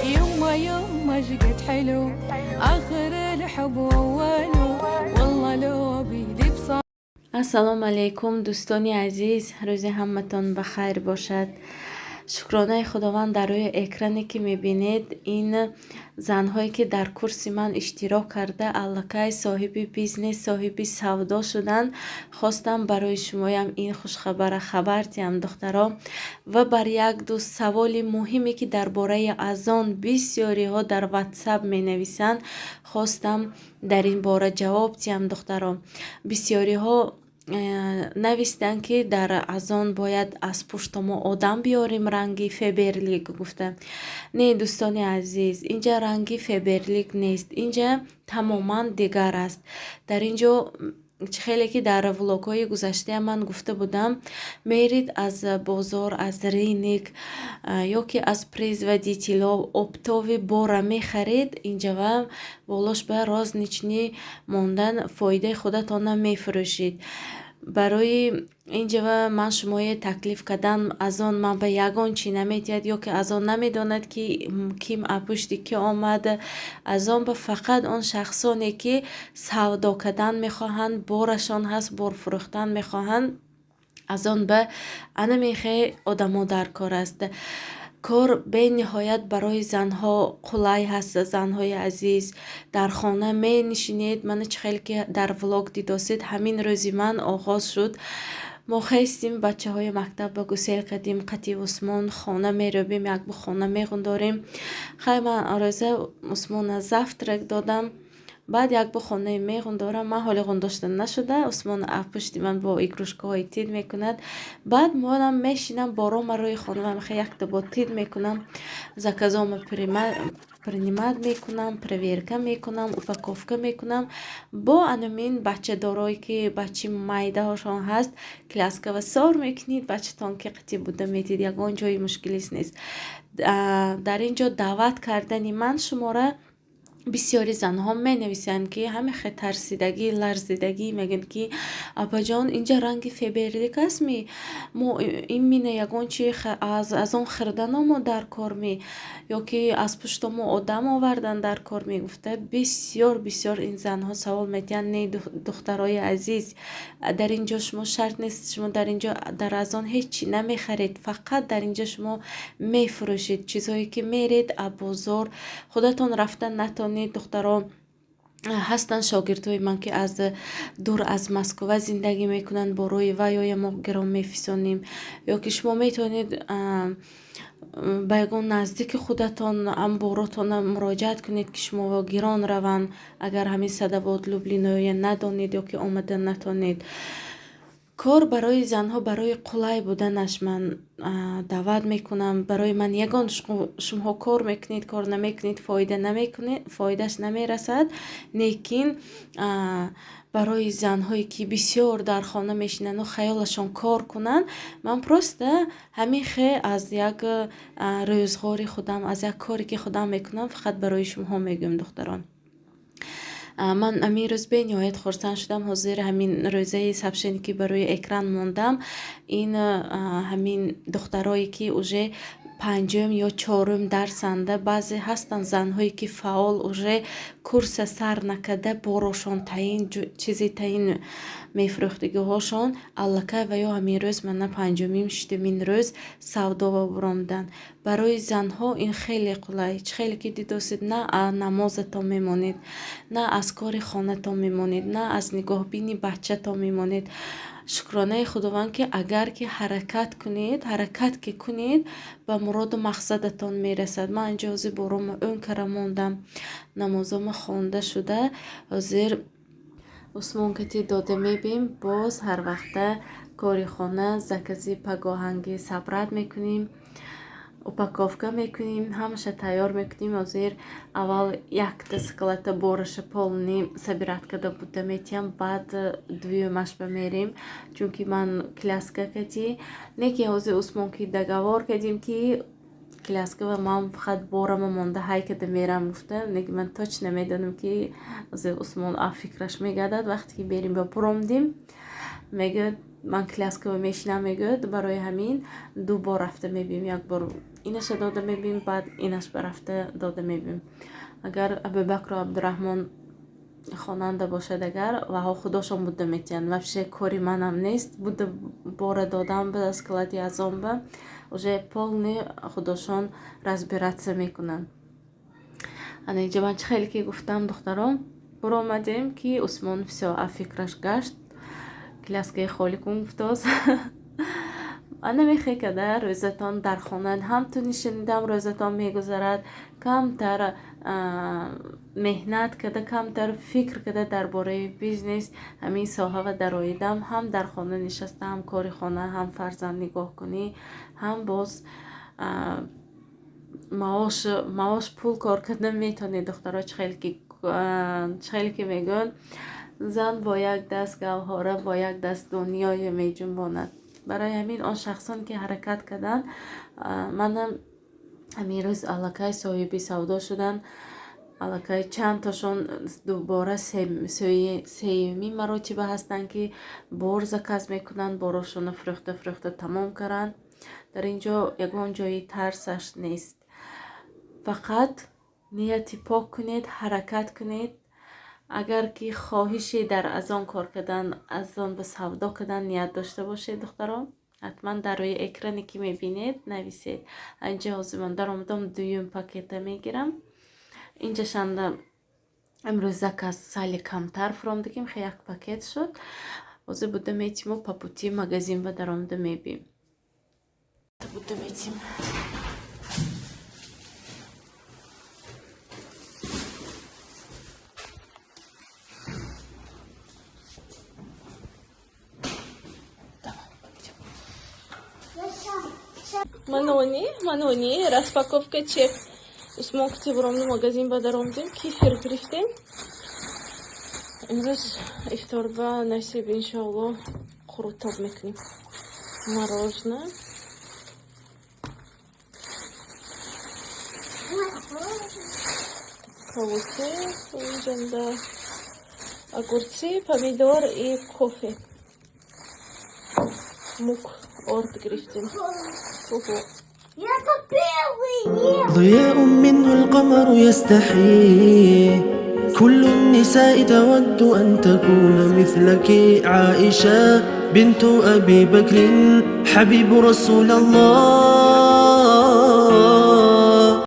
يما يما شقد حلو آخر الحب وأوله، والله لو بيدي بصار. Ассалому алайкум, дӯстони азиз, рӯзи ҳаматон ба хайр бошад. Шукронаи Худованд, дар рӯи экране ки мебинед, ин занҳое ки дар курси ман иштирок карда, аллакай соҳиби бизнес, соҳиби савдо шуданд. Хостам барои шумоям ин хушхабара хабар диҳам, духтаро, ва бар як-ду саволи муҳиме, ки дар бораи Озон бисёриҳо дар Ватсап менависанд, хостам дар ин бора ҷавоб диҳам. Духтаро, бисёриҳо навистанд, ки дар Озон бояд аз пушто мо одам биёрем, ранги Фаберлик гуфта. Не, дӯстони азиз, инҷа ранги Фаберлик нест, инҷа тамоман дигар аст. Дар ин ҷо чӣ хеле ки дар влогҳои гузаштаам ман гуфта будам, мерид аз бозор, аз рынок ё ки аз производителҳо оптовый бора мехаред, инҷава болош ба розничный мондан, фоидаи худатонам мефурӯшед. Барои инҷава ман шумоя таклиф кардан, Озон ман ба ягон чӣ наметиҳад ё ки Озон намедонад, ки ким аз пушти кӣ омад. Озон ба фақат он шахсоне, ки савдо кардан мехоҳанд, борашон ҳаст, бор фурӯхтан мехоҳанд, Озон ба ана мехе одамо дар кор аст. Кор бениҳоят барои занҳо қулай ҳаст. Занҳои азиз, дар хона менишинед. Мана, чӣ хеле ки дар влог дидосед, ҳамин рӯзи ман оғоз шуд. Мо хестим, бачаҳои мактаб ба гусел кардем, қати Усмон хона мерӯбем, якбу хона меғундорем. Хай, ман рӯза Усмона завтрак додам, баъд якбу хонаи меғундорам. Ман ҳоли ғундошта нашуда, Усмон аз пушти ман бо игрушкаҳои тид мекунад. Баъд манам мешинам, борома рӯи хонамам якта бо тид мекунам, заказома принимать мекунам, проверка мекунам, упаковка мекунам. Бо анамин бачадорое ки бачи майдаҳошон ҳаст, коляскава сор мекунед, бачатон ки қити буда метид, ягон ҷои мушкилис нест. Дар ин ҷо даъват кардани ман шумора, бисёри занҳо менависанд, ки ҳамихе тарсидагӣ, ларзидагӣ мегӯянд, ки апаҷон, инҷа ранги Фаберлик астми? Мо имина ягон чи аз он хирданомо дар кор ми ё ки аз пушто мо одам овардан дар кор ми гуфта, бисёр бисёр ин занҳо савол медиҳанд. Не, духтарои азиз, дар ин ҷо шумо шарт нест, шумо дар ин ҷо дар Озон ҳеҷ чӣ намехаред, фақат дар ин ҷо шумо мефурӯшед. Чизҳое ки меред аз бозор, худатон рафта натонед, духтаро, ҳастанд шогирдҳои ман, ки аз дур, аз Москва зиндагӣ мекунанд, борои вайоя мо гирон мефисонем, ё ки шумо метавонед ба ягон наздики худатон амборотона муроҷиат кунед, ки шумо гирон раванд, агар ҳамин Садовод, Люблиноя надонед ё ки омада натонед. Кор барои занҳо, барои қулай буданаш ман даъват мекунам. Барои ман ягон, шумоҳо кор мекунед, кор намекунед, фоида намекунед, фоидааш намерасад. Лекин барои занҳое ки бисёр дар хона мешинанду хаёлашон кор кунанд, ман просто ҳамин хе аз як рӯзғори худам, аз як коре ки худам мекунам, фақат барои шумоҳо мегӯям. Духтарон, ман ҳамин рӯз бениҳоят хурсанд шудам. Ҳозир ҳамин рӯзаи сообщение, ки барои экран мондам, ин ҳамин духтарое ки уже панҷум ё чорум дарсанда. Баъзе ҳастанд занҳое, ки фаъол, уже курса сар накарда, борошон таин, чизи таин, мефурӯхтагиҳошон аллакай ва ё ҳамин рӯз мана панҷумин, шуштумин рӯз савдо баромаданд. Барои занҳо ин хеле қулай. Чӣ хеле ки дидосед, на намозатон мемонед, на аз кори хонатон мемонед, на аз нигоҳбини бачатон мемонед. Шукронаи Худованд, ки агар ки ҳаракат кунед, ҳаракат ки кунед, ба муроду мақсадатон мерасад. Ман инҷо ҳозир борома ӯн кара мондам, намозома хонда шуда, ҳозир Усмон кати дода мебием. Боз ҳар вақта кори хона, закази пагоҳангӣ собрать мекунем, упаковка мекунем, ҳамаша тайёр мекунем. Ҳозир аввал якта склада бораша полный собирать карда буда метиҳам, баъд дуюмашба мерем, чунки ман коляска кати не, ки ҳозир Усмон ки договор кардем, ки коляска ва ман фақат борама монда ҳай карда мерам гуфта. Лекин ман точно медонам, ки ҳозир Усмон фикраш мегардад. Вақте ки берим ба буромдим, мегӯяд, ман коляскава мешинам, мегӯяд. Барои ҳамин ду бор рафта мебием, як бор. Инаша дода мебим, баъд инаш барафта дода мебим. Агар Абубакру Абдураҳмон хонанда бошад, агар ваҳо худошон буда метиҳанд. Вообще кори манам нест. Буда бора додам ба склади Озонба, уже полный худошон разбираться мекунанд. Ана инҷа ман чӣ хеле ки гуфтам, духтарон, буромадем, ки Усмон всё, а фикраш гашт, коляскаи холӣ кун гуфтоз. Ана мехе када рӯзатон дар хона ҳам ту нишинидам, рӯзатон мегузарад, камтар меҳнат када, камтар фикр када дар бораи бизнес, ҳамин соҳава дароидам, ҳам дар хона нишаста, ҳам кори хона, ҳам фарзанд нигоҳ кунӣ, ҳам боз маош пул кор карда метавонед, духтаро. Чӣ хеле ки мегӯянд, зан бо як даст гавҳора, бо як даст дунёе меҷунбонад. Барои ҳамин он шахсон ки ҳаракат карданд, манам ҳамин рӯз аллакай соҳиби савдо шуданд. Аллакай чандтошон дубора сеюмин маротиба ҳастанд, ки бор заказ мекунанд, борошонро фурӯхта фурӯхта тамом карданд. Дар ин ҷо ягон ҷои тарсаш нест, фақат нияти пок кунед, ҳаракат кунед. Агар ки хоҳише дар Озон кор кардан, Озон ба савдо кардан ният дошта бошед, духтарон, ҳатман дар рӯи экране ки мебинед, нависед. Инҷа ҳозир ман даромадам, дуюм пакета мегирам. Инҷашанда имрӯз заказ сали камтар фуромдагим, хе як пакет шуд. Ҳозир буда метиму по пути магазин ба даромада мебим. Буда метим. Манони, манони, распаковка чек. Усмон кути буромду магазин ба даромдем, кефир гирифтем. Имрӯз ифторба насиб, иншоалло, қурутоб мекунем. Мороженое. Кавусе, инҷанда огурцы, помидор и кофе. Мук, орд гирифтем. Я первый. ضياء منه القمر يستحي، كل النساء تود أن تكون مثلك، عائشة بنت أبي بكر حبيب رسول الله.